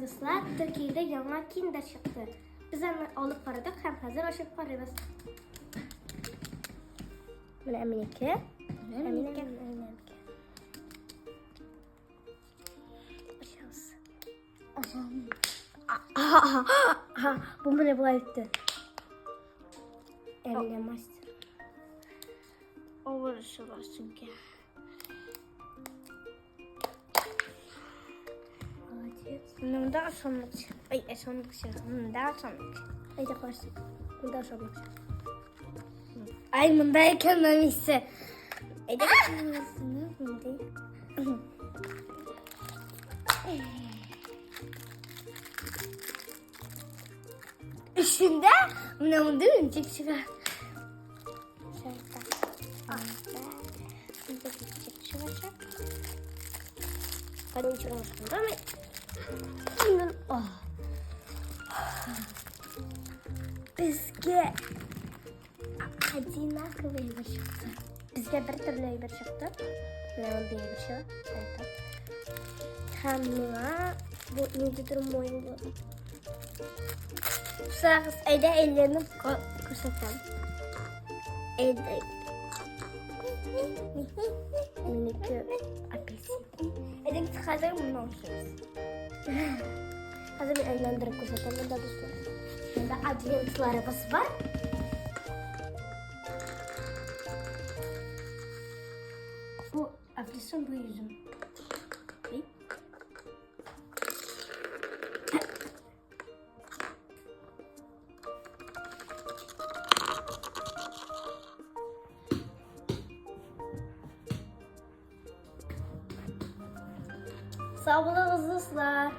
Дуслар, Төркиядә яңа киндер чыкты. Без аны алып карадык һәм хәзер ачып карыйбыз. Менә минеке. Менә минеке. Менә минеке. Ачабыз. Бу менә болай үтте. Әминә мастер. Авыр ачыла чөнки. Молодец. Монда ашамлык. Ай, ашамлык. Монда ашамлык. Әйдә каршы. Монда ашамлык. Ай, монда икән мамисе. Әйдә. Эчендә менә монда уенчык чыга. Безгә одинаковый әйбер чыкты. Безгә бер төрле әйбер чыкты. Менә мондый әйбер чыга. Һәм миңа бу ниндидер муенлы. Сагыз, әйдә әйләнеп күрсәтәм. Әйдә. Минеке апельсин. Әйдә хәзер моны ашыйбыз. Хәзер мин әйләндереп күрсәтәм монда дуслар. Монда адвентларыбыз бар. Бу апельсин, бу йөзем. Эй. Сау булыгыз, дуслар!